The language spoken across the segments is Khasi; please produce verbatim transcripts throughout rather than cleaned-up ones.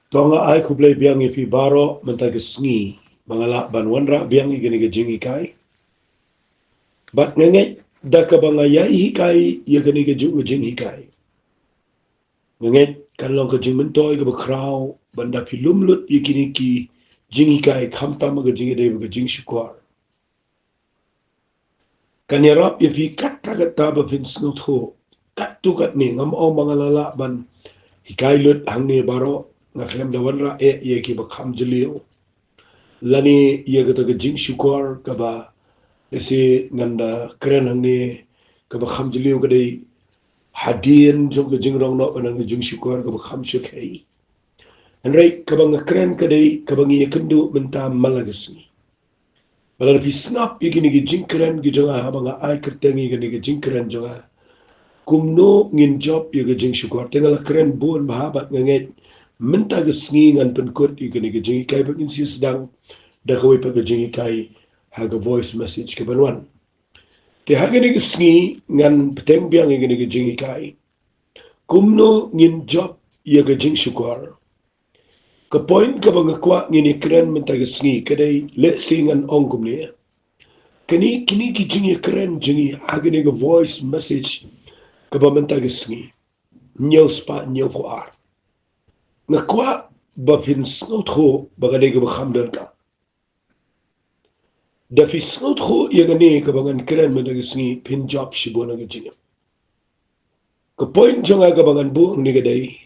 To nga ai khublei biang ïa phi baroh mynta ka sngi ba nga lah ban wanrah biang ïa kane ka jinghikai. Bad nga ngeit da kaba nga ïai hikai ïa kane kajuh ka jinghikai, nga ngeit kan long ka jingmyntoi kaba khraw ban da phi lum lut ïa kine ki jinghikai, khamtam ka jingïadei bad ka jingshukor. Kan ïarap ïa phi katta katta ba phin sngewthuh. Katto katne, ngam ong ba nga la lah ban hikai lut hangne baroh, nga khlem da wanrah eh ïa kiba kham jylliew. Lane ïa kata ka jingshukor kaba, ïa shi ngan da kren hangne, kaba kham jylliew ka dei hadien jong ka jingrong noh ka dang ka jingshukor kaba kham shyrkhei. Hynrei kaba nga kren ka dei kaba ngi ïakynduh mynta man la ka sngi. Ba lada phi sngap ïa kine ki jingkren ki jong nga haba nga ai kyrteng ïa kine ki jingkren jong nga, kumno ngin jop ïa ka jingshukor. Te nga la kren bun bha bad nga ngeit mynta ka sngi ngan pynkut ïa kine ki jinghikai bad ngin sa sdang da kawei pat ka jinghikai ha ka voice message kaban wan. Te ha kane ka sngi ngan bteng biang ïa kane ka jinghikai. Kumno ngin jop ïa ka jingshukor. Ka point kaba nga kwah ngin ïakren mynta ka sngi ka dei, lehse ngan ong kumne. Kine, kine ki jingïakren jong ngi ha kane ka voice message kaba mynta ka sngi. Hynñiew spah hynñiew phew ar. Nga kwah ba phin sngewthuh ba ka dei kaba kham donkam. Da phi sngewthuh ïa kane kaba ngan kren mynta ka sngi, phin jop shibun na ka jingim. Ka point jong nga kaba ngan buh hangne ka dei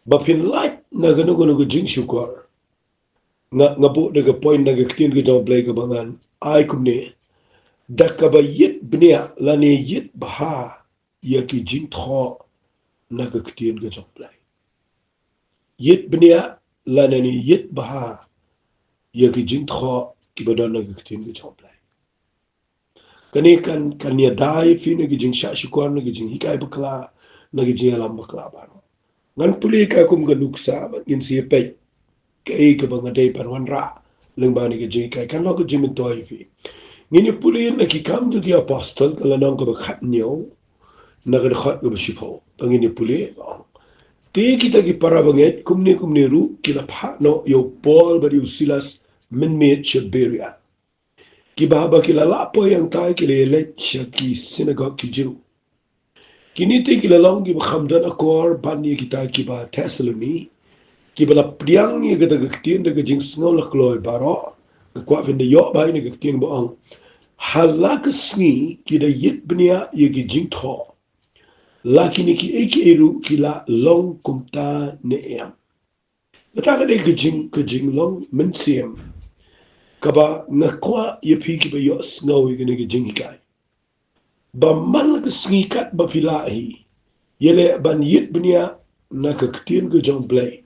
ba phin lait na kano kano ka jingshukor. Nga, nga buh da ka point na ka ktien ka jong U Blei kaba ngan ai kumne. Da kaba ïit bniah lane ïit bha ïa ki jingthoh na ka ktien ka jong U Blei. Ïit bniah lane ïit bha ïa ki jingthoh kiba don na ka ktien ka jong U Blei. Kane kan, kan ïada ïa phi na ki jingshah shukor, na ki jinghikai bakla, na ki jingïalam bakla baroh. Ngan pule ka kum ka nuksa bad ngin sa ïa peit kaei kaba nga dei ban wanrah lyngba kane ka jinghikai, kan long ka jingmyntoi ïa phi. Ngin ïa pule na Ki Kam jong ki Apostol ka lynnong kaba khathynñiew, na ka dkhot kaba shiphew. To ngin ïa pule, ong: Te kita ki para bangeit, kumne kumne ruh ki la phah noh ïa u Paul bad ïa u Silas mynmiet sha Beria. Kiba haba ki la lah poi hangta ki la ïaleit sha ki synagog ki Jiw. Kine te ki la long kiba kham don akor ban ïa kita kiba Thessaloni, kiba la pdiang ïa kata ka ktien da ka jingsngew la kloi baroh. Nga kwah phin da ïoh bha ïa kane ka ktien ba ong: Ha la ka sngi ki da ïit bniah ïa ki jingthoh, la kine kiei kiei ruh ki la long kumta ne em. Kata ka dei ka jing, ka jinglong mynsiem kaba nga kwah ïa phi kiba ïohsngew ïa kane ka jinghikai. Ba man la ka sngi katba phi lah hi, ïaleh ban ïit bniah na ka ktien ka jong U Blei.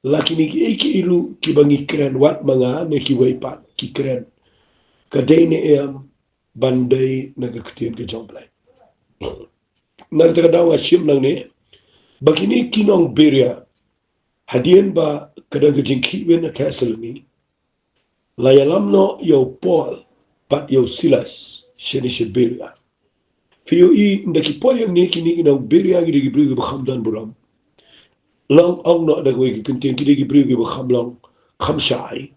La kine kiei kiei ruh kiba ngi kren, wat ma nga ne kiwei pat ki kren, ka dei ne em ban dei na ka ktien ka jong U Blei. Na kata ka daw nga shim nangne ba kine ki nong Beria, hadien ba ka don ka jingkhih win na Thessaloni, la ïalam noh ïa u Paul bad ïa u Silas shane sha Beria. Phi ïohi, ynda ki poi hangne, kine ki nong Beria ki dei ki briew kiba kham don burom. Long, ong noh da kawei ka kyntien, ki dei ki briew kiba kham long kham shai.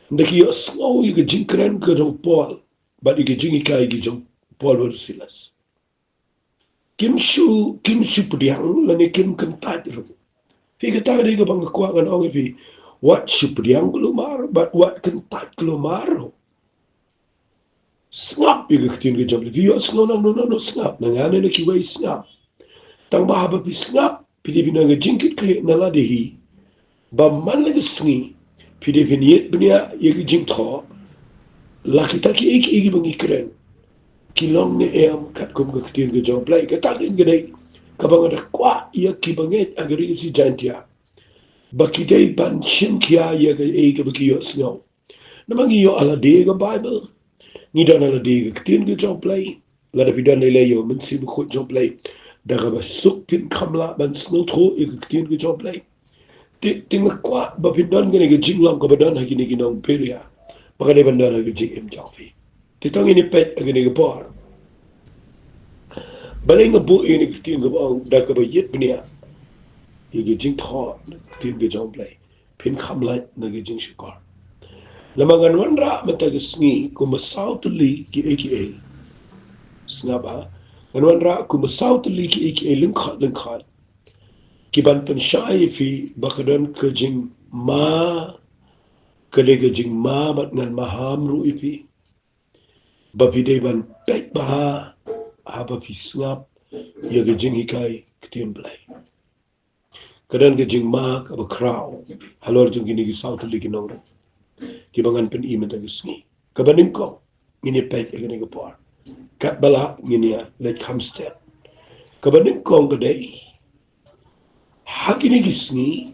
Ynda ki ïohsngew ïa ka jingkren ka jong u Paul bad ïa ka jinghikai ka jong u Paul bad u Silas, kim shu, kim shu pdiang lane kim kyntait ruh. Phi, kata ka dei kaba nga kwah ngan ong ïa phi. Wat shu pdiang kulmar bad wat kyntait kulmar ruh. Sngap ïa ka ktien ka jong U Blei. Phi ïohsngew nangno nangno, sngap. Na nga ne na kiwei, sngap. Tang ba haba phi sngap, phi dei phin don ka jingkitkhlieh na lade hi ba man la ka sngi phi dei phin ïit bniah ïa ki jingthoh, la kita kiei kiei kiba ngi kren ki long ne em katkum ka ktien ka jong U Blei. Kata ka dei kaba nga da kwah ïa kiba ngeit ha ka ri Khasi Jaintia ba ki dei ban shim khia ïa kaei kaba ki ïohsngew. Namar ngi ïoh ha lade ka Baibl, ngi don ha lade ka ktien ka jong U Blei. Lada phi don lei lei, ïa U Mynsiem Bakhuid jong U Blei, da kaba suk phin kham lah ban sngewthuh ïa ka ktien ka jong U Blei. Te, te nga kwah ba phin don kane ka jinglong kaba don ha kine ki nong Beria, ba ka dei ban don ha ka jingim jong phi. Te to ngin ïa peit ha kane ka por. Balei nga buh ïa kane ka ktien kaba ong da kaba ïit bniah. ïa ka jingthoh na ka ktien ka jong U Blei, phin kham lait na ka jingshukor. Namar ngan wanrah mynta ka sngi kumba saw tylli kiei kiei. Sngap ha, ngan wanrah kumba saw tylli kiei kiei lyngkot lyngkot, ki ban pynshai ïa phi ba ka don ka jingma, ka dei ka jingma bad ngan maham ruh ïa phi ba phi dei ban peit bha haba phi sngap ïa ka jinghikai ktien Blei. Ka don ka jingma kaba khraw halor jong kine ki saw tylli ki nongrim kiba ngan pyni mynta ka sngi. Kaba nyngkong, ngin ïa peit ïa kane ka por. Katba lah ngin ïa leit kham step. Kaba nyngkong ka dei, ha kine ki sngi,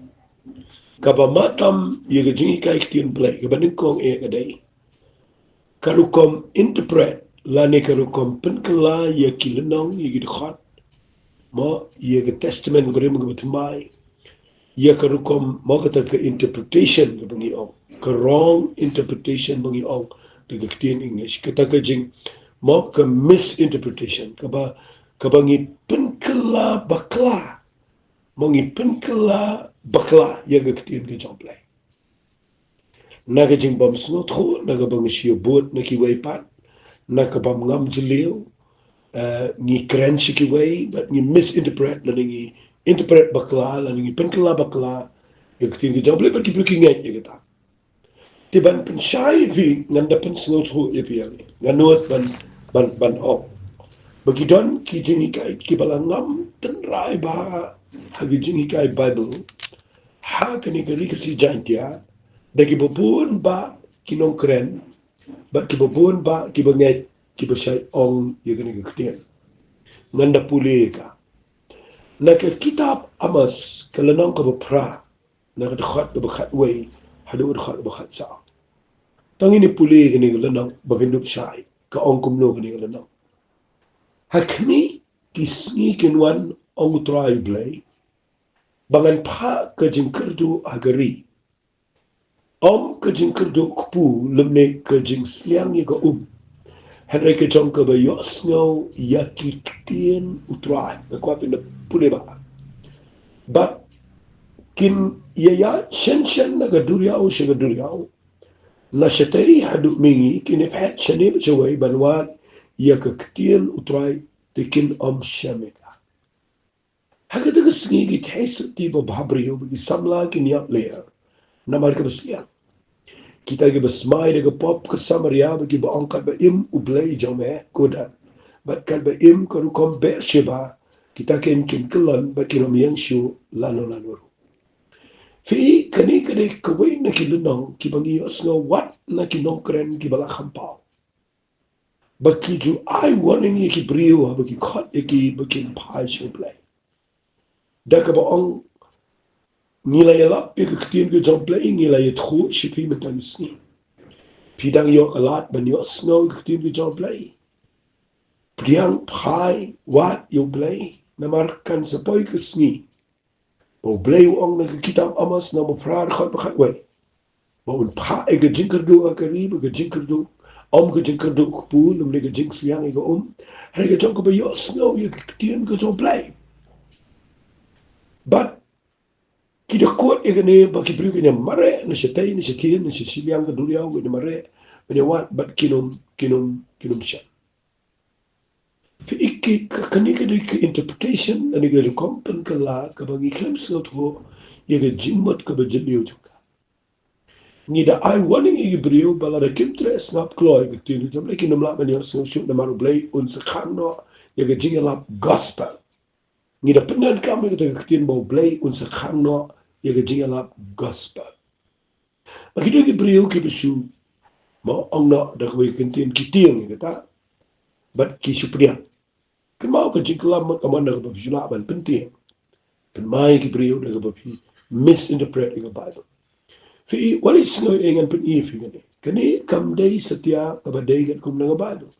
kaba mad tam ïa ka jinghikai ktien Blei, kaba nyngkong eh ka dei ka rukom interpret lane ka rukom pynkylla ïa ki lynnong, ïa ki dkhot, mo, ïa ka Testament kaba rim kaba thymmai, ïa ka rukom, mo, kata ka interpretation kaba ngi ong, ka wrong interpretation ba ngi ong da ka ktien English, kata ka jing, mo, ka misinterpretation, kaba, kaba ngi pynkylla bakla, mo, ngi pynkylla bakla ïa ka ktien ka jong U Blei. Na ka jingbym sngewthuh, na ka bym shibun na kiwei pat, na ka bym ngam jylliew, eh, ngi kren sha kiwei, bad ngi misinterpret, lane ngi interpret bakla, lane ngi pynkylla bakla ïa ka ktien ka jong U Blei, bad ki briew ki ngeit ïa kata. Te ban pynshai ïa phi, ngan da pynsngewthuh ïa phi ïa ngi. Ngan nud ban, ban, ban ong ba ki don ki jinghikai kiba la ngam tynrai bha ha ki jinghikai Baibl ha kane ka Ri Khasi Jaintia, da kiba bun bah ki nongkren bad kiba bun bah kiba ngeit kiba shait ong ïa kane ka ktien. Ngan da pule ka na ka kitab Amos, ka lynnong kaba phra, na ka dkhot kaba khatwei haduh ka dkhot kaba khatsaw. To ngin ïa pule kane ka lynnong ba phin dup shai, ka ong kumno kane ka lynnong. Ha khmih ki sngi kin wan, ong U Trai U Blei, ba ngan phah ka jingkyrduh ha ka ri, ym ka jingkyrduh kpu lymne ka jingsliang ïa ka um, hynrei ka jong kaba ïohsngew ïa ki ktien U Trai. Nga kwah phin da pule bha. Bad kin ïa ïaid shen shen na ka duriaw sha ka duriaw, na shatei haduh mihngi, kin ïa phet shane bad shawei ban wad ïa ka ktien U Trai, te kin ym shem ïa ka. Ha kata ka sngi ki theisotti ba bhabriew bad ki samla kin ïap lyer namar kaba sliang. Kita kiba smai da ka pop ka Samaria bad kiba ong, katba im U Blei jong me, ko don, bad katba im ka rukom Beersheba, kita kin, kin kyllon bad kin ym ïeng shuh lano lano ruh. Phi, kane ka dei kawei na ki lynnong kiba ngi ïohsngew wat na ki nongkren kiba la kham paw, ba ki ju ai warning ïa ki briew haba ki khot ïa ki ba kin phai sha U Blei, da kaba ong, ngi la ïalap ïa ka ktien ka jong U Blei, ngi la ïathuh sha phi mynta ka sngi. Phi dang ïoh ka lad ban ïohsngew ïa ka ktien ka jong U Blei? Pdiang, phai, wad ïa U Blei, namar kan sa poi ka sngi ba U Blei u ong na ka kitab Amos, lynnong ba phra, dkhot ba khatwei, ba un phah ïa ka jingkyrduh ha ka ri, ba ka jingkyrduh, ym ka jingkyrduh kpu lymne ka jingsliang ïa ka um, hynrei ka jong kaba ïohsngew ïa ka ktien ka jong U Blei. Bad ki da kut ïa kane ba ki briew kin ïa mareh na shatei, na shathie, na shiliang ka duriaw, kin ïa mareh, kin ïa wad, bad kin ym, kin ym, kin ym shem. Phi, ki, ka, kane ka dei ka interpretation, kane ka rukom pynkylla kaba ngi khlem sngewthuh ïa ka jingmut kaba jylliew jong ka. Ngi da ai warning ïa ki briew ba lada kim treh sngap kloi ïa ka ktien jong U Blei, kin ym lah ban ïohsngew shuh, namar U Blei un sa khang noh ïa ka jingïalap gospel. Ngi da pyndonkam ïa kata ka ktien ba U Blei un sa khang noh ïa ka jingïalap gospel. Bad ki don ki briew kiba shu, mo, ong noh da kawei ka ktien, ki tieng ïa kata, bad ki shu pdiang. Kynmaw, ka jingkylla mut ka mon da kaba phi shu lah ban pyntieng, pynmai ki briew da kaba phi misinterpret ïa ka Baibl. Phi, wat la sngew ei, ngan pyni ïa phi kane. Kane kam dei satia kaba dei katkum na ka Baibl.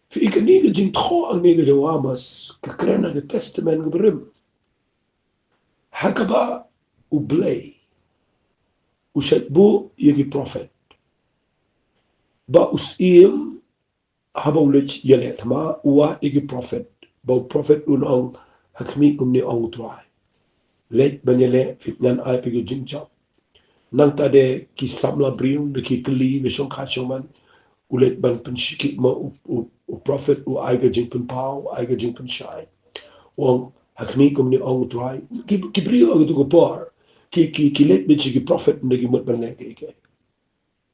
Phi, kane ka jingthoh hangne ka jong u Amos ka kren ha ka Testament kaba rim, ha kaba U Blei u shait buh ïa ki prophet, ba u Syiem, haba u leit ïaleh thma, u wad ïa ki prophet, ba u prophet un ong, ha khmih kumne ong U Trai. Leit ban ïaleh, phi, ngan ai phi ka jingjop. Nangta de ki samla briew, da ki kylli, ba shong kha shong man. U leit ban pynshikit ma u, u, u prophet, u ai ka jingpynpaw, u ai ka jingpynshai. U ong, ha khmih kumne ong u Trai. Ki, ki briew ha katu ka por. Ki, ki, ki leit beit sha ki prophet, ynda ki mut ban leh kaei kaei.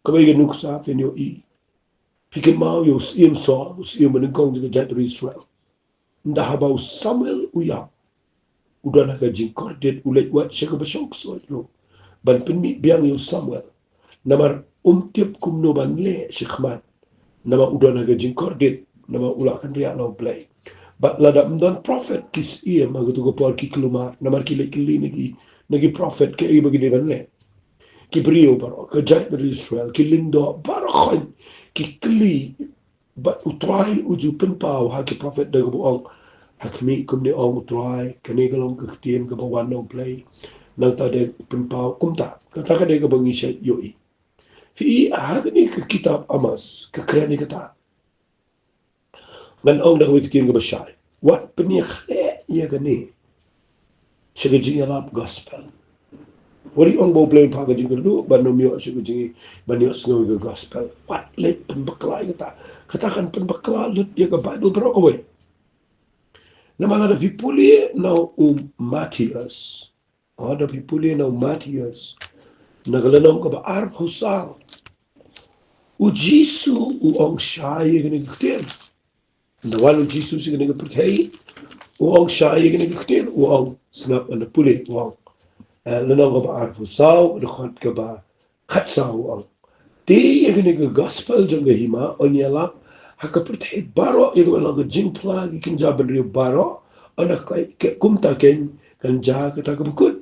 Kaba ïa ka nuksa phin ïohi. Phi kynmaw ïa u syiem Saul, u syiem ba nyngkong jong ka jaitbynriew Israel. Ynda haba u Samuel u ïap, u don ha ka jingkordit, u leit wad sha kaba shong ksuid ruh ban pynmih biang ïa u Samuel. Namar um tip kumno ban leh shakhmat. Namar u don ha ka jingkordit, namar u la kynriah na U Blei. Bad lada ym don prophet, ki syiem ha katu ka por ki kulmar, namar ki leit kylli na ki, na ki prophet kaei ba ki dei ban leh. Ki briew baroh, ka jaitbynriew Israel, ki lyngdoh baroh khoit, ki kylli, bad u Trai u ju pynpaw ha ki prophet da kaba ong, ha khmih kumne ong u Trai, kane ka long ka ktien kaba wan na U Blei. Nangta de pynpaw kumta, kata ka dei kaba ngi shait ïohi. Phi i ha kane ka kitab Amos, ka kren ïa kata. Ngan ong da kawei ka ktien kaba shai. Wat pynïakhleh ïa kane sha ka jingïalap gospel. Wat ïa ong ba U Blei un phah ka jingkyrduh, ban ym ïoh sha ka jing, ban ïohsngew ïa ka gospel. Wat leit pynbakla ïa kata. Kata kan pynbakla lut ïa ka Baibl baroh kawei. Namar lada phi pule na u Mathaios, lada phi pule na u Mathaios, na ka lynnong kaba arphew saw, u Jisu u ong shai ïa kane ka ktien. Ynda wan u Jisu sha kane ka pyrthei, u ong shai ïa kane ka ktien, u ong, sngap, ynda pule, u ong. Eh, lynnong kaba arphew saw, dkhot kaba khatsaw, u ong. Te ïa kane ka gospel jong ka hima yn ïalap ha ka pyrthei baroh, ïa kaba long ka jingphla ki kynja bynriew baroh, ynda ka, ka, kumta kein kan jia kata kaba kut.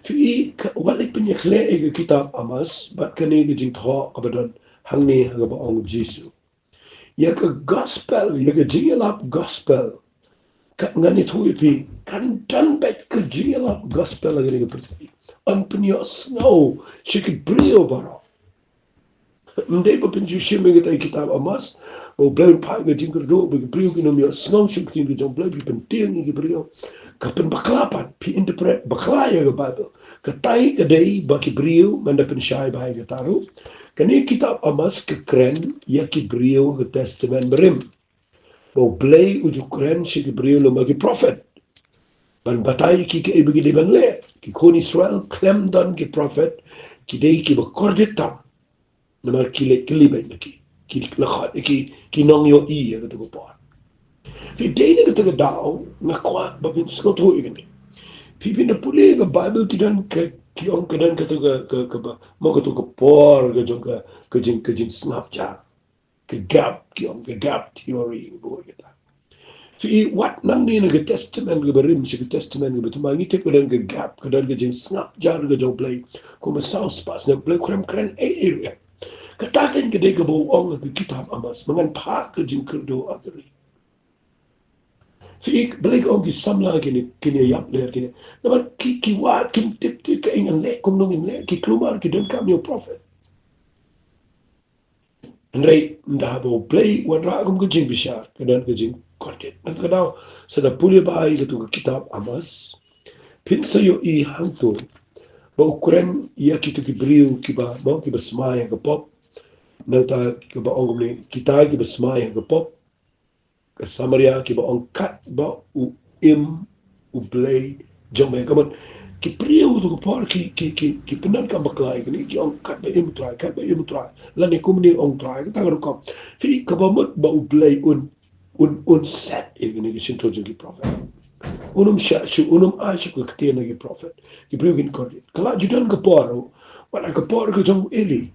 Phi i, ka, wat leit pynïakhleh ïa ka kitab Amos bad kane ka jingthoh kaba don hangne ha kaba ong u Jisu. Ïa ka gospel, ïa ka jingïalap gospel. Ka, ngan ïathuh ïa phi, kan don beit ka jingïalap gospel ha kane ka pyrthei. Yn pynïohsngew sha ki briew baroh. Ym dei ba pynjur shim ïa kata ka kitab Amos, ba U Blei un phah ka jingkyrduh, ba ki briew kin ym ïohsngew sha ka ktien ka jong U Blei, phi pyntieng ïa ki briew. Ka pynbakla pat, phi interpret bakla ïa ka Baibl. Katai ka dei ba ki briew, ngan da pynshai bha ïa kata ruh. Kane ka kitab Amos ka kren ïa ki briew ka Testament Barim. Ba U Blei u ju kren sha ki briew lem bad ki prophet. Ban batai ïa ki kaei ba ki dei ban leh. Ki khun Israel khlem don ki prophet, ki dei kiba kordit tam. Namar ki leit kylli beit na ki. Ki la khot ïa ki, ki nongïohi ïa kata ka por. Phi, dei na kata ka daw, nga kwah ba phin sngewthuh ïa kane. Phi, phin da pule ka Baibl, ki don ka, ki ong ka don kata ka, ka, kaba, mo, kata ka por ka jong ka, ka jing, ka jingsngap jar. Ka gap, ki ong ka gap theory, ba ong kata. Phi, wat nangne na ka Testament kaba rim sha ka Testament kaba thymmai, ngi tip ka don ka gap, ka don ka jingsngap jar ka jong U Blei. Kumba saw spah snem U Blei u khlem kren ei ei ruh. Kata kein ka dei kaba u ong ha ka kitab Amos, ba ngan phah ka jingkyrduh ha ka ri. Phi, balei ka ong ki samla kine, kine ïap lyer kine. Namar ki, ki wad, kim tip te kaei ngan leh, kumno ngin leh, ki kulmar, ki donkam ïa u prophet. Hynrei ynda haba U Blei u wanrah kum ka jingbishar, ka don ka jingkordit. Nangta ka daw, sa da pule bha ïa katu ka kitab Amos, phin sa ïohi hangto ba u kren ïa kitu ki briew kiba, mo, kiba smai ha ka pop. Nangta kaba ong kumne, kita kiba smai ha ka pop, ka Samaria, kiba ong, katba u im U Blei jong me. Ka mut ki briew tu ka por ki, ki, ki, ki pyndonkam bakla ïa kane, ki ong, katba im U Trai, katba im U Trai, lane kumne ong U Trai, kata ka rukom. Phi, kaba mut ba U Blei un, un, un set ïa kane ka shyntur jong ki prophet. Un ym shah shuh, un ym ai shuh ka ktien na ki prophet. Ki briew kin kordit. Ka la ju don ka por, wat la ka por ka jong u Eli,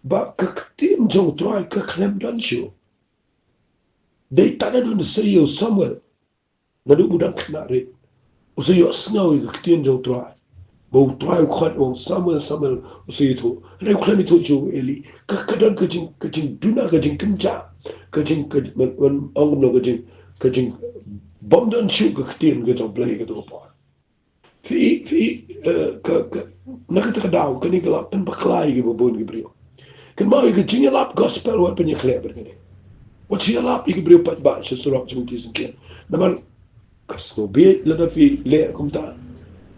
ba ka ktien jong U Trai ka khlem don shuh. Dei tang naduh u sei ïa u Samuel, naduh ba u dang khynnah rit, u sa ïohsngew ïa ka ktien jong U Trai. Ba U Trai u khot, u ong, Samuel, Samuel, u sa ïathuh. Hynrei u khlem ïathuh shuh u Eli. Ka, ka don ka jing, ka jingduna, ka jingkynjah, ka jing, ka, man, man, ong kumno, ka jing, ka jing, bym don shuh ka ktien ka jong U Blei katu ka por. Phi, phi, eh, ka, ka, na kata ka daw, kane ka la pynbakla ïa kiba bun ki briew. Kynmaw, ïa ka jingïalap gospel wat pynïakhleh bad kane. Wat shym ïalap ïa ki briew paidbah sha surok jong ki syngkien. Namar Ka sngewbha lada phi leh kumta.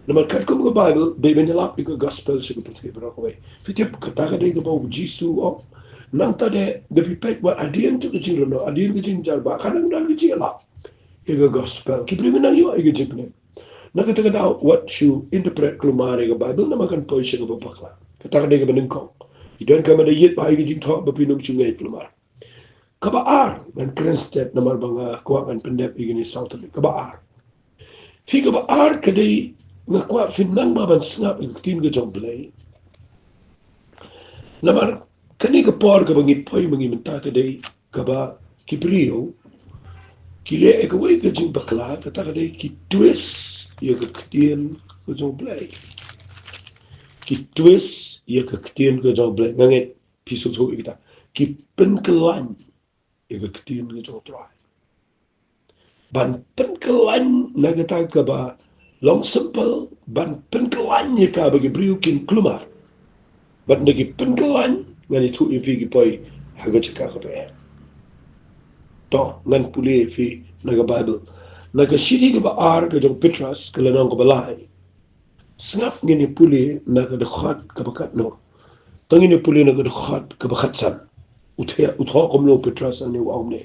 Namar katkum ka Baibl, dei ban ïalap ïa ka gospel sha ka pyrthei baroh kawei. Phi tip kata ka dei kaba u Jisu u ong. Nangta de, da phi peit wat hadien jong ka jingrynnoh, hadien ka jingjia ba, ka nang don ka jingïalap ïa ka gospel. Ki briew ki nang ïoh ïa ka jingpynim. Na kata ka daw wat shu interpret kulmar ïa ka Baibl namar kan poi sha kaba bakla. Kata ka dei kaba nyngkong. Ki don kaba da ïit ba ïa ka jingthoh ba phin ym shu ngeit kulmar. Kaba ar, ngan kren stet namar ba nga kwah ngan pyndep ïa kine saw tylli. Kaba ar. Phi, kaba ar ka dei, nga kwah phin nang ba ban sngap ïa ka ktien ka jong Blei. Namar kane ka por kaba ngi poi ma ngi mynta ka dei kaba ki briew ki leh ïa kawei ka jingbakla, kata ka dei ki twist ïa ka ktien ka jong Blei. Ki twist ïa ka ktien ka jong Blei. Nga ngeit phi sngewthuh ïa kita. Ki pynkyllain ïa ka ktien ka jong U Trai. Ban pynkyllain na kata kaba long simple, ban pynkyllain ïa ka ba ki briew kin kulmar. Bad na ki pynkyllain ngan ïathuh ïa phi ki poi ha ka jaka kaba eh. To, ngan pule ïa phi na ka Baibl. Na ka shithi kaba ar ka jong u Petros, ka lynnong kaba lai. Sngap, ngin ïa pule na ka dkhot kaba khatno. To ngin ïa pule na ka dkhot kaba khatsan. U thoh, u thoh kumno u Petros, hangne u ong kumne.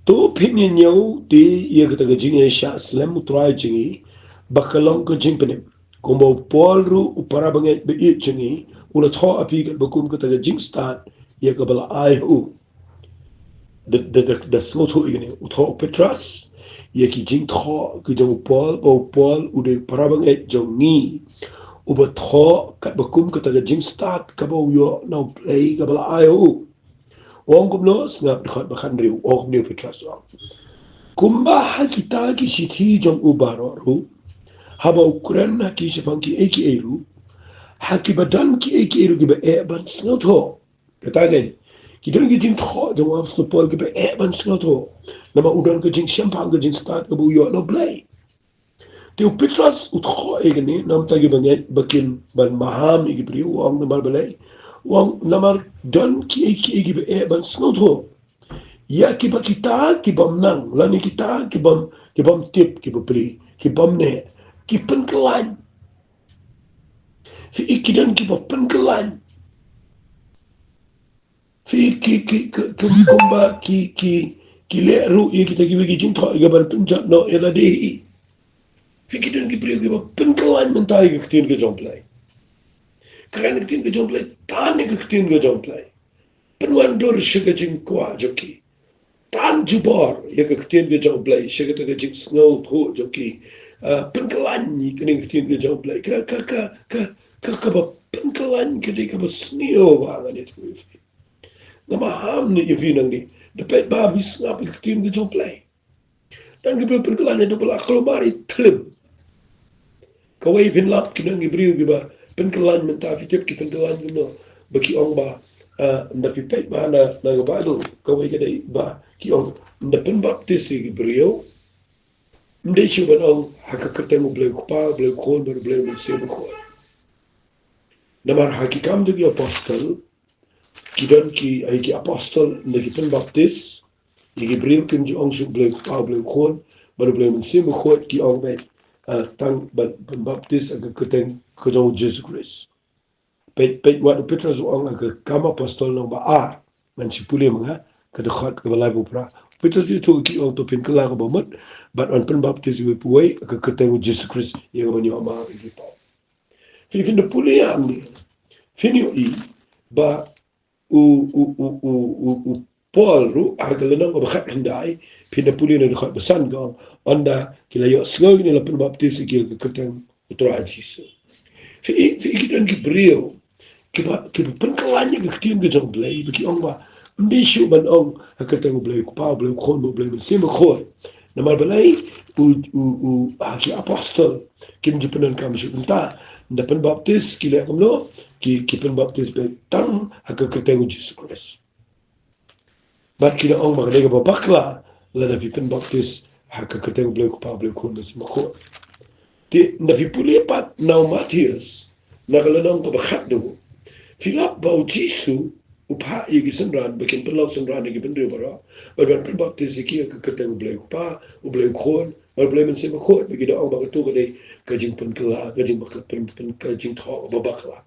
To phin ïa ñiew te ïa kata ka jingïaishah slem U Trai jong ngi, ba ka long ka jingpynim. Kumba u Paul ruh u para bangeit ba ïeit jong ngi, u la thoh ha phi katba kum kata ka jingstad ïa kaba la ai ha u. Da, da, da, da sngewthuh ïa kane, u thoh u Petros ïa ki jingthoh ki jong u Paul, ba u Paul u dei para bangeit jong ngi, uba thoh katba kum kata ka jingstad kaba u ïoh na U Blei kaba la ai ha u. U ong kumno, sngap, dkhot ba khathynriew, u ong kumne u Petros, u ong. Kumba ha kita ki shithi jong u baroh ruh, haba u kren ha ki shaphang kiei kiei ruh, ha kiba don kiei kiei ruh kiba eh ban sngewthuh. Kata ka, ki don ki jingthoh jong u Apostol Paul kiba eh ban sngewthuh. Namar u don ka jingshemphang, ka jingstad kaba u ïoh na U Blei. Te u Petros u thoh ïa kane namar ta kiba ngeit ba kin ban maham ïa ki briew, u ong namar balei. U ong namar don kiei kiei kiba eh ban sngewthuh. Ïa kiba kita kibym nang, lane kita kibym, kibym tip, kiba pli, kibym neh, ki pynkyllain. Phi i, ki don kiba pynkyllain. Phi i, ki, ki, ki, ki, kumba ki, ki, ki leh ruh ïa kita kiwei ki jingthoh ïa ka ban pynjot noh ïa lade hi. Phi i, ki don ki briew kiba pynkyllain mynta ïa ka ktien ka jong U Blei. Kren ïa ka ktien ka jong U Blei, tan ïa ka ktien ka jong U Blei. Pynwandur sha ka jingkwah jong ki. Tan jubor ïa ka ktien ka jong U Blei sha kata ka jingsngewthuh jong ki. Ah, pynkyllain ïa kane ka ktien ka jong U Blei. Ka, ka, ka, ka, ka, kaba pynkyllain ka dei kaba sniew bha, ngan ïathuh ïa phi. Nga maham ne ïa phi nangne, da peit ba phi sngap ïa ka ktien ka jong U Blei. Don ki briew pynkyllain ïa, da ba la kulmar ïa thlim. Kawei, phin lap, ki don ki briew kiba pynkyllain mynta, phi tip ki pynkyllain kumno, ba ki ong ba, ah, ynda phi peit ba na, na ka Baibl, kawei ka dei ba ki ong, ynda pynbaptis ïa ki briew, ym dei shuh ban ong ha ka kyrteng U Blei U Kpa, U Blei U Khun bad U Blei U Mynsiem Bakhuid. Namar ha Ki Kam jong ki Apostol, ki don ki, ai, ki apostol, ynda ki pynbaptis ïa ki briew, kim ju ong shuh U Blei U Kpa, U Blei U Khun bad U Blei U Mynsiem Bakhuid, ki ong beit, ah, tang ban pynbaptis ha ka kyrteng ka jong U Jisu Khrist. Peit, peit wat u Petros u ong ha Ki Kam Apostol lynnong ba ar. Ngan shu pule ma nga ka dkhot kaba laiphew phra. U Petros u ïathuh, ki ong to phin kylla kaba mut bad yn pynbaptis iwei pa iwei ha ka kyrteng U Jisu Khrist ïa ka ban ïoh map ïa ki pop. Phi, phin da pule hangne, phin ïohi ba u, u, u, u, u, u Paul ruh ha ka lynnong kaba khatkhyndai, phin da pule na dkhot ba san, ka ong, ynda ki la ïohsngew ïa kane, la pynbaptis ïa ki ha ka kyrteng U Trai Jisu. Phi i, phi i, ki don ki briew kiba, kiba pynkyllain ïa ka ktien ka jong U Blei, ba ki ong ba ym dei shuh ban ong ha ka kyrteng U Blei U Kpa, U Blei U Khun, U Blei U Mynsiem Bakhuid. Namar balei? U, u, u, ha ki apostol kim ju pyndonkam shuh kumta. Ynda pynbaptis ki leh kumno? Ki, ki pynbaptis beit tang ha ka kyrteng U Jisu Khrist. Bad ki da ong ba ka dei kaba bakla lada phi pynbaptis ha ka kyrteng U Blei U Kpa, U Blei U Khun, U Mynsiem Bakhuid. Te ynda phi pule pat na u Mathaios, na ka lynnong kaba khatduh, phi lap ba U Jisu u phah ïa ki synran ba kin pynlong synran ïa ki bynriew baroh bad ban pynbaptis ïa ki ha ka kyrteng U Blei U Kpa, U Blei U Khun Ba U Blei Mynsiem Bakhuid, ba ki da ong ba kato ka dei ka jingpynkylla, ka jingbakla, pyn, pyn, ka jingthoh ba bakla.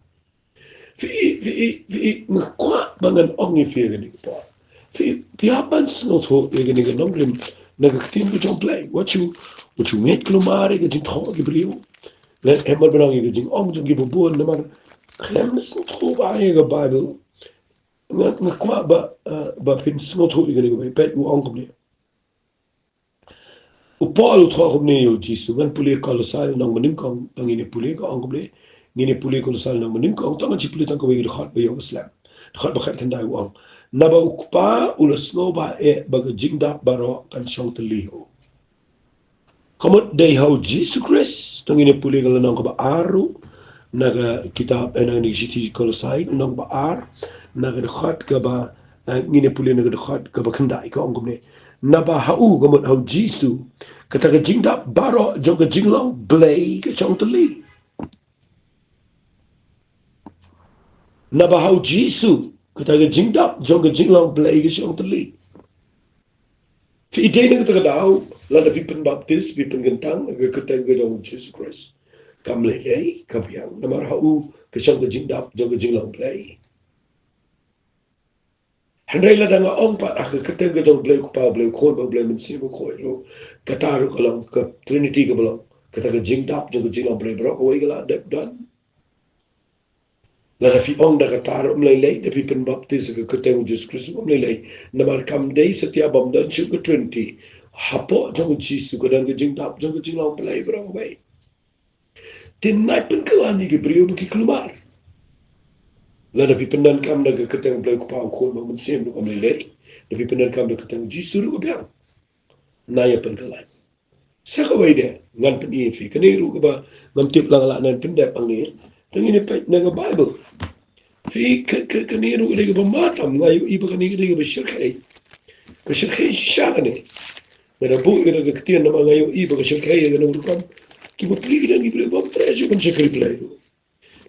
Phi, phi, phi, nga kwah ba ngan ong ïa phi kane ka por. Phi, phi hap ban sngewthuh ïa kane ka nongrim na ka ktien ka jong U Blei. Wat shu, wat shu ngeit kulmar ïa ka jingthoh ki briew. Lane em, ban ong ïa ka jingong jong ki babun, namar khlem sngewthuh ba ïa ka Baibl. Nga, nga kwah ba, eh, ba phin sngewthuh ïa kane ka Baibl. Peit, u ong kumne. U Paul u thoh kumne ïa u Jisu, ngan pule Kolosai lynnong ba nyngkong, tang ngin ïa pule, ka ong kumne, ngin ïa pule Kolosai lynnong ba nyngkong, tang ngan shu pule tang kawei ka dkhot ba ïoh ka slem. Dkhot ba khatkhyndai, u ong: Naba U Kpa u la sngewbha eh ba ka jingdap baroh kan shong tylli ha u. Ka mut dei ha u Jisu Khrist, tang ngin ïa pule ka lynnong kaba ar ruh, na ka kitab, eh, na ka shithi Kolosai, lynnong ba ar, na ka dkhot kaba, eh, ngin ïa pule na ka dkhot kaba khyndai, ka ong kumne. Naba ha u, ka mut ha u Jisu, kata ka jingdap baroh jong ka jinglong Blei ka shong tylli. Naba ha u Jisu, kata ka jingdap jong ka jinglong Blei ka shong tylli. Phi dei na kata ka daw, lada phi pynbaptis, phi pynkyntang ha ka kyrteng ka jong u Jisu Khrist, kam lei lei, ka biang, namar ha u ka shong ka jingdap jong ka jinglong Blei. Hynrei lada nga ong pat ha ka kyrteng ka jong U Blei U Kpa, U Blei U Khun, bad U Blei Mynsiem Bakhuid ruh, kata ruh ka long ka Trinity kaba long, kata ka jingdap jong ka jinglong Blei baroh kawei ka la dep don. Lada phi ong da kata ruh ym lei lei, da phi pynbaptis ha ka kyrteng u Jisu Khrist ruh ym lei lei. Namar kam dei satia bym don shuh ka Trinity. Hapoh jong u Jisu ka don ka jingdap jong ka jinglong Blei baroh kawei. Te nai pynkylla ïa ki briew ba ki kulmar. Lada phi pyndonkam da ka kyrteng U Blei U Kpa, U Khun bad U Mynsiem ruh kam lei lei. Da phi pyndonkam da ka kyrteng u Jisu ruh ka biang. Nai ïa pynkylla. Sa kawei de, ngan pyni ïa phi. Kane ruh kaba ngam tip la nga lah ban pyndep hangne. Tang ngin ïa peit na ka Baibl. Phi, ka, ka, kane ruh ka dei kaba matam, nga ïohi ba kane ka dei kaba shyrkhei. Ka shyrkhei shisha kane. Nga da buh ïa ka ktien namar nga ïohi ba ka shyrkhei ïa kane rukom. Kiba plie ki don ki briew bym treh shuh ban shakri Blei ruh.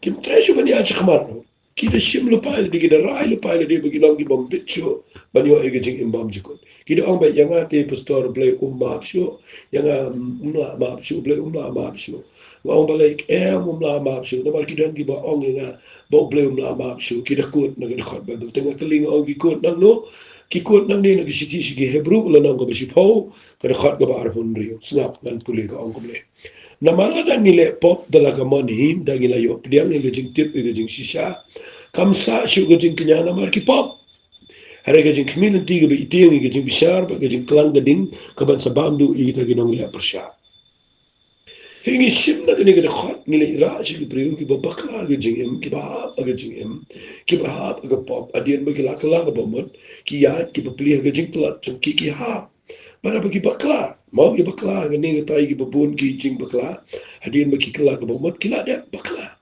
Kim treh shuh ban ïaid shakhmat ruh. Ki da shim lypa ïalade, ki da rai lypa ïalade ba ki long ki bym bit shuh ban ïoh ïa ka jingim bymjukut. Ki da ong ba ïa nga te pastor Blei um map shuh, ïa nga um lah map shuh, Blei um lah map shuh. Nga ong balei em um lah map shuh, namar ki don kiba ong ïa nga ba U Blei um lah map shuh, ki da quote na ka dkhot Baibl. Te nga kylli, nga ong ki quote nangno? Ki quote nangne na ka shithi sha ki Hebru, lynnong kaba shiphew, ka dkhot kaba arphew hynriew. Sngap ngan pule, ka ong kumne. Namar lada ngi leh pop da la ka mon hi, da ngi la ïoh pdiang ïa ka jingtip ïa ka jingshisha. Kam sah shuh ka jingkñia namar ki pop. Hynrei ka jingkhmih lynti kaba ïtieng ïa ka jingbishar bad ka jingklang ka ding ka ban sa bam duh ïa kita ki nongleh pyrshah. Phi, ngi shim na kane ka dkhot, ngi leit rah sha ki briew kiba bakla ka jingim, kiba hap ka jingim, kiba hap ka pop, hadien ba ki la kylla kaba mut, ki ïaid kiba plie ha ka jingtlot jong ki, ki hap. Bad haba ki bakla, mo, ki bakla, kane katai kiba bun ki jingbakla, hadien ba ki kylla kaba mut, ki la dep bakla.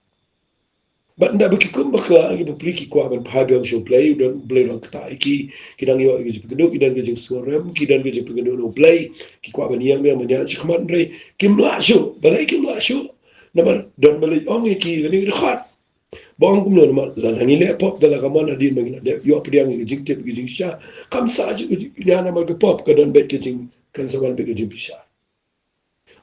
Bad ynda ba ki kum bakla, kiba plie, ki kwah ban phai biang sha U Blei, u don, U Blei u don kata ïa ki, ki dang ïoh ïa ka jingpynkynduh, ki don ka jingsngewrem, ki don ka jingpynkynduh na U Blei, ki kwah ban ïeng biang ban ïaid shakhmat, hynrei kim lah shuh, balei kim lah shuh? Namar don ba leit ong ïa ki kane ka dkhot. Ba ong kumno, namar lada ngi leh pop da la ka mon, hadien ba ngi la dep ïoh pdiang ïa ka jingtip ïa ka jingshisha, kam sah shuh ka jingkñia namar ka pop, ka don beit ka jing, kan sa wan beit ka jingbishar.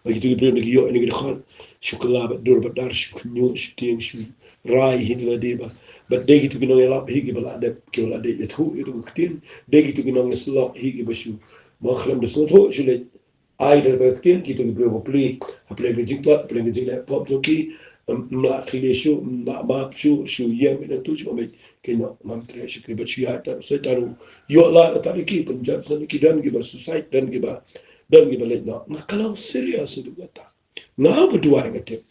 Bad kito ki briew na ki ïoh ïa kane ka dkhot, shu kylla bad dur bad dar, shu khynñiuh, shu tieng, shu rai hi lade ba. Bad dei kito ki nongïalap hi kiba la dep, kiba la dep ïathuh ïa ka ktien, dei kito ki nongïasyllok hi kiba shu, mo, khlem da sngewthuh shu leit ai da ka ktien, kito ki briew ba plie, ha pdeng ka jingtlot, ha pdeng ka jingleh pop jong ki, ym, ym lah kylli shuh, ym lah map shuh, shu ïeng beit nangtu, shu ong beit, kynnoh, ngam treh shuh, ki bad shu ïaid, tang Soitan u ïoh lad ha ki, pynjot san ki, don kiba suicide, don kiba, don kiba leit noh. Nga, ka long serious ïa kata. Nga ba duwai nga tip.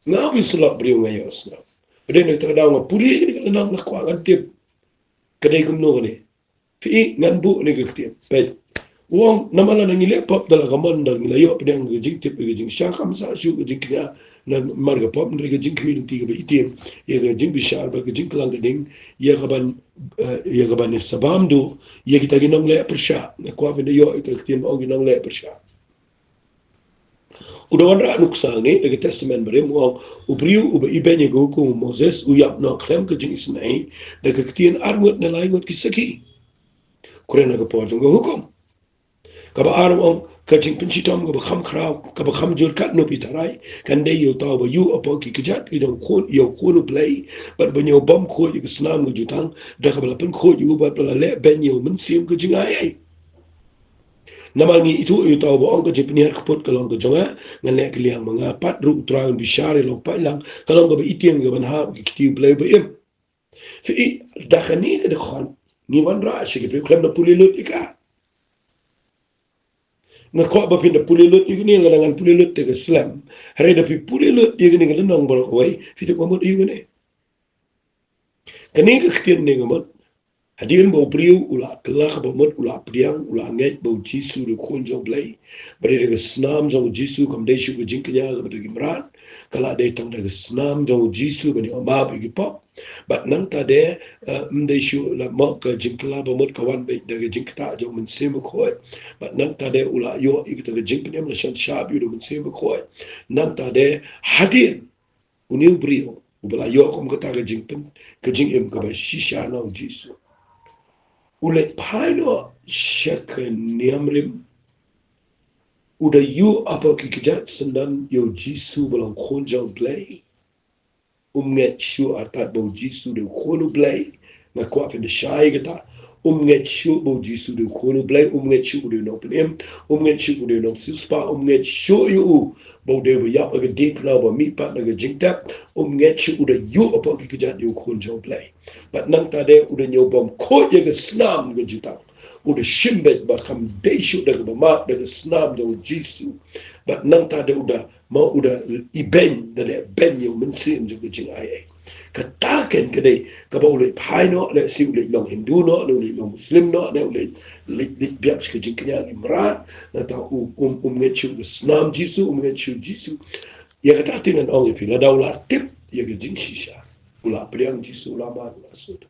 Nga ba ïasyllok briew nga ïohsngew. Hynrei na kata ka daw nga pule kane ka lynnong, nga kwah ngan tip. Ka dei kumno kane? Phi, ngan buh ïa kane ka ktien. Peit. U ong, namar lada ngi leh pop da la ka mon, da ngi la ïoh pdiang ïa ka jingtip ïa ka jingshisha, kam sah shuh ka jingkñia namar ka pop, hynrei ka jingkhmih lynti kaba ïtieng, ïa ka jingbishar bad ka jingklang ka ding, ïa ka ban, eh, ïa ka ban ïa sa bam duh ïa kita ki nongleh pyrshah. Nga kwah ban da ïoh ïa ka ktien ba ong ki nongleh pyrshah. U da wanrah nuksa hangne da ka Testament Barim, u ong, u briew uba ibeiñ ïa ka hukum u Moses u ïap noh khlem ka jingisynei da ka ktien ar ngut ne lai ngut ki sakhi. Kren ha ka por jong ka hukum. Kaba ar, u ong, Ka jingpynshitom kaba kham khraw, kaba kham jur katno phi tharai, kan dei ïa uta uba ïuh hapoh ki kjat ki jong u khun, ïa u khun u Blei, bad ba ñiew bymkhuid ïa ka snam ka jutang, da kaba la pynkhuid ïa u bad ba la leh beiñ ïa u mynsiem ka jingai ei. Namar ngi ithuh ïa uta uba ong ka jingpynhiar kput ka long ka jong nga, ngan leh kylliang ma nga pat ruh u Trai un bishar ïa la u paidlang, ka long kaba itieng kaba hap ki kti u Blei ba im. Phi i, da kane ka dkhot, ngi wanrah sha ki briew khlem da pule lut ïa ka. Nga kwah ba phin da pule lut ïa kane, lada ngan pule lut te ka slem. Hynrei da phi pule lut ïa kane ka lynnong baroh kawei, phi tip ka mut ïa kane. Kane ka ktien ne ka mut. Hadien ba u briew u la kylla kaba mut, u la pdiang, u la ngeit ba u Jisu u dei u khun jong u Blei. Ba dei da ka snam jong u Jisu, kam dei shuh ka jingkñia kaba da ki mrad. Ka la dei tang da ka snam jong u Jisu ban ïoh map ïa ki pop. Bad nangta de, eh, ym dei shuh la mut ka jingkylla ba mut ka wan beit da ka jingktah jong u Mynsiem Bakhuid. Bad nangta de u la ïoh ïa kata ka jingpynim, la shon shap ïa u da u Mynsiem Bakhuid. Nangta de hadien une u briew uba la ïoh kum kata ka jingpyn, ka jingim kaba shisha na u Jisu, u leit phai noh sha ka niamrim. U da ïuh hapoh ki kjat syndon ïa u Jisu ba long u khun jong u Blei. Um ngeit shuh artat ba u Jisu u dei u khun u Blei. Nga kwah phin da shai kata. Um ngeit shuh ba u Jisu u dei u khun u Blei, um ngeit shuh u dei u nongpynim, um ngeit shuh u dei u nongsiewspah, um ngeit shuh ïa u ba u dei uba ïap ha ka diengphna, uba mihpat na ka jingtep, um ngeit shuh, u da ïuh hapoh ki kjat ïa u khun jong u Blei. Bad nangta de u da ñiew bymkhuid ïa ka snam ka jutang. U da shim beit ba kam dei shuh da kaba map da ka snam jong u Jisu. Bad nangta de u da, ma u da ibeiñ, da leh beiñ ïa u mynsiem jong ka jingai ei. Kata kein ka dei kaba u leit phai noh, lehse u leit long Hindu noh, ne u leit long Muslim noh, ne u leit, leit, leit biang sha ka jingkñia ki mrad, nangta u, um, um ngeit shuh ka snam Jisu, um ngeit shuh Jisu. Ïa kata te ngan ong ïa phi, lada u la tip ïa ka jingshisha, u la pdiang Jisu, u la mad, u la sud,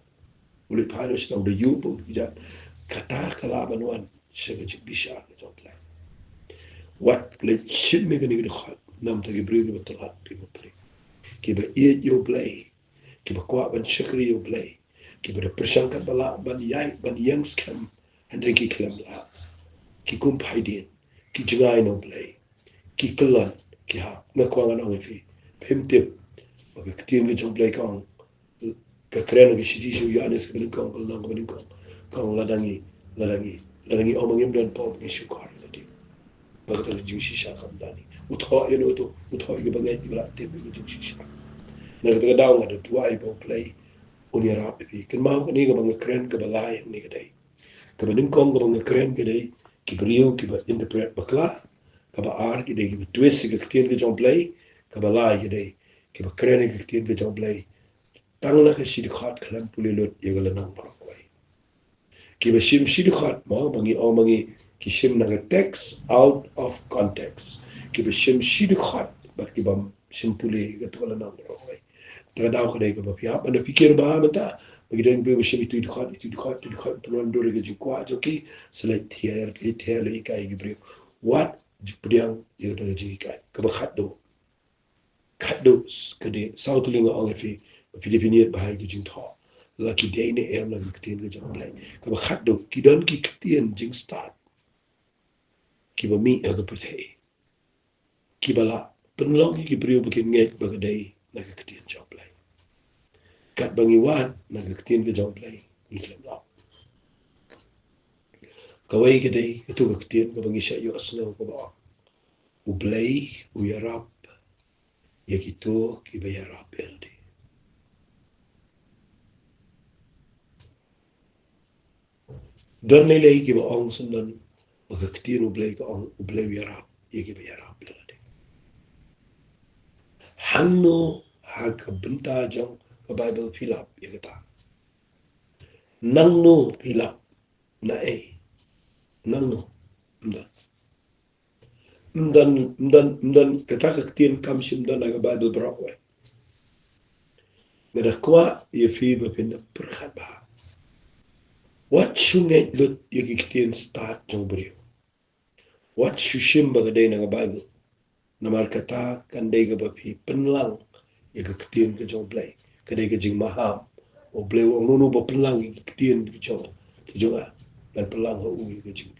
u leit phai noh sha u da ïuh hapoh ki kjat. Kata ka lah ban wan sha ka jingbishar ka jong u Blei. Wat leit shim ïa kane ka dkhot namar ki briew kiba tlot, kiba prik, kiba ïeit ïa u Blei, kiba kwah ban shakri ïa u Blei, kiba da pyrshang katba lah ban ïai, ban ïeng skhem, hynrei ki khlem lah. Ki kum phaidien, ki jngai na u Blei, ki kyllon, ki hap. Nga kwah ngan ong ïa phi, phim tip ba ka ktien ka jong u Blei ka ong, ka kren ha ka shithi sha u Ïoannis kaba nyngkong, ka lynnong kaba nyngkong, ka ong lada ngi, lada ngi, lada ngi ong ba ngim don pop, ngi shukor ïa lade. Ba kata ka jingshisha kam don hi. U thoh ïa uno uto, u thoh ïa ki bangeit kiba la tip ïa ka jingshisha. Na kata ka daw nga da duwai ba u Blei un ïarap ïa phi. Kynmaw kane kaba nga kren kaba lai hangne ka dei. Kaba nyngkong kaba nga kren ka dei ki briew kiba interpret bakla. Kaba ar ki dei kiba twist ïa ka ktien ka jong u Blei. Kaba lai ki dei kiba kren ïa ka ktien ka jong u Blei tang na ka shi dkhot khlem pule lut ïa ka lynnong baroh kawei. Kiba shim shi dkhot mo, ba ngi ong ma ngi ki shim na ka text out of context. Kiba shim shi dkhot bad ki bym shim pule ïa kato ka lynnong baroh kawei. Te ka daw ka dei kaba phi hap ban da pyrkhat bha mynta. Ba ki don ki briew ba shim itu i dkhot, itu i dkhot, itu i dkhot, pynwandur ïa ka jingkwah jong ki, sa leit thiar, leit thiar, leit hikai ïa ki briew. Wat pdiang ïa kata ka jinghikai. Kaba khatduh. Khatduh, ka dei, saw tylli nga ong ïa phi, ba phi dei phin ïeit bha ïa ki jingthoh. La ki dei ne em, la ki ktien ka jong u Blei. Kaba khatduh, ki don ki ktien jingstad kiba mih ha ka pyrthei, kiba la pynlong ïa ki briew ba kin ngeit ba ka dei na ka ktien jong u Blei. Katba ngi wad na ka ktien ka jong u Blei, ngi khlem long. Kawei ka dei kato ka ktien kaba ngi shah ïohsngew kaba ong, U Blei u ïarap ïa kito kiba ïarap ïa lade. Don lei lei kiba ong syndon ba ka ktien U Blei ka ong, U Blei u ïarap ïa kiba ïarap ïa lade. Hangno ha ka bynta jong ka Baibl phi lap ïa kata? Nangno phi lap? Na ei? Nangno? Ym don. Ym don, ym don, ym don, kata ka ktien kam shym don ha ka Baibl baroh kawei. Nga da kwah ïa phi ba phin da pyrkhat bha. Wat shu ngeit lut ïa ki ktien stad jong u briew. Wat shu shim ba ka dei na ka Baibl. Namar kata kan dei kaba phi pynlang ïa ka ktien ka jong U Blei. Ka dei ka jingmaham. U Blei u ong, uno uno ba pynlang ïa ki ktien ki jong, ki jong nga, ngan pynlang ha u ïa ka jing,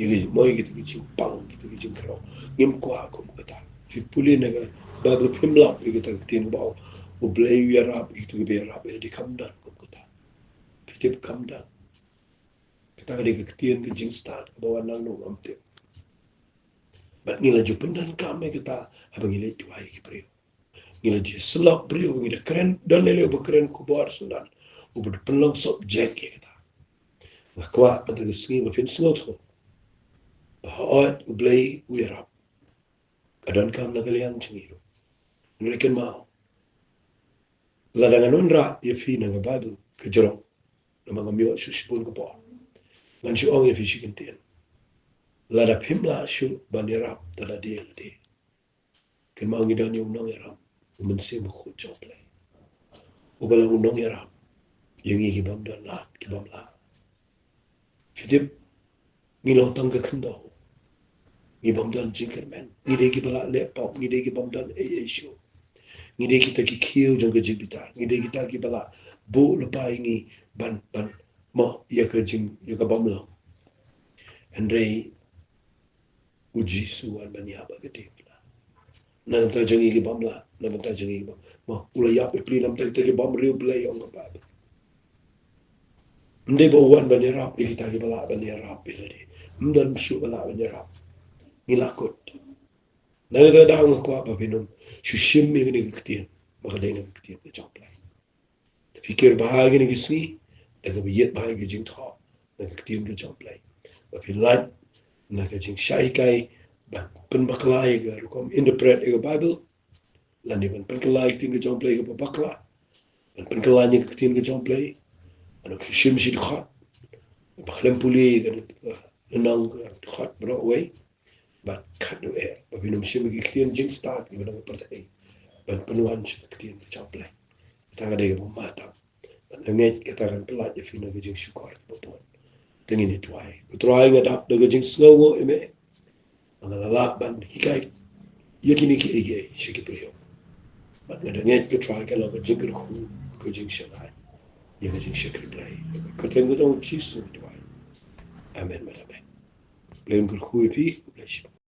Ïa ki, mo ïa kita ki jingpang, kita ki jingkhraw. Ngim kwah kum kata. Phi pule na ka Baibl phim lap ïa kita ki ktien ba ong, U Blei u ïarap ïa kita kiba ïarap ïa lade, kam don kum kata. Phi tip, kam don. Kata ka dei ka ktien ka jingstad kaba wan nangno ngam tip. Bad ngi la ju pyndonkam ïa kata haba ngi leit duwai ïa ki briew. Ngi la ju syllok briew, ngi da kren, don lei lei uba kren khubor syndon, uba da pynlong subject ïa kata. Nga kwah kata ka sngi ba phin sngewthuh ba hooid U Blei u ïarap. Ka donkam na ka liang jong ngi ruh. Hynrei kynmaw, lada ngan wanrah ïa phi na ka Baibl ka jrong, namar ngam ïoh shuh shibun ka por, ngan shu ong ïa phi shi kyntien. Lada phim lah shuh ban ïarap da lade lade, kynmaw ngi don ïa u nongïarap, u Mynsiem Bakhuid jong U Blei, uba long u nongïarap ïa ngi ki bym don lad, ki bym lah. Phi tip, ngi long tang ka khyndew. Ngi bym don jingkyrmen. Ngi dei kiba lah leh pop, ngi dei ki bym don ei ei shuh. Ngi dei kita ki khiew jong ka jingbitar. Ngi dei kita kiba lah buh lypa ïa ngi ban, ban, mo, ïa ka jing, ïa ka bym long. Hynrei U Jisu u wan ban ïap ha ka diengphna. Na ka bynta jong ngi ki bym lah, na ka bynta jong ngi ki bym, mo, u la ïap ïa phi na ka bynta kita ki bymriew Blei, ong ka Baibl. Ym dei ba u wan ban ïarap ïa kita kiba lah ban ïarap ïa lade. Ym don shuh ba lah ban ïarap. Ngi la kut. Na kata ka daw nga kwah ba phin ym shu shim ïa kane ka ktien ba ka dei na ka ktien ka jong U Blei. Te phi kyrpad ha kine ki sngi da kaba ïeit bha ïa ka jingthoh na ka ktien ka jong U Blei. Ba phin lait na ka jingshai hikai ban pynbakla ïa ka rukom interpret ïa ka Baibl. Lane ban pynkylla ïa ka ktien ka jong U Blei kaba bakla. Ban pynkylla ïa ka ktien ka jong U Blei. Ban ym shim shi dkhot. Ba khlem pule ïa ka, eh, lynnong, eh, dkhot baroh kawei. Bad katno eh ba phin ym shim ïa ki ktien jingstad kiba na ka pyrthei ban pynwan sha ka ktien ka jong U Blei. Kata ka dei kaba mah tam. Bad nga ngeit kata kan pyllait ïa phi na ka jingshukor kaba bun. Te ngin ïa duwai. Ko Trai, nga dap da ka jingsngewnguh ïa me ba nga la lah ban hikai ïa kine kiei kiei sha ki briew. Bad nga da ngeit, ko Trai, ka long ka jingkyrkhu, ka jingshai ïa ka jingshakri Blei. Ka kyrteng ka jong U Jisu ngi duwai. Amen bad amen. Blei un kyrkhu ïa phi. God bless you.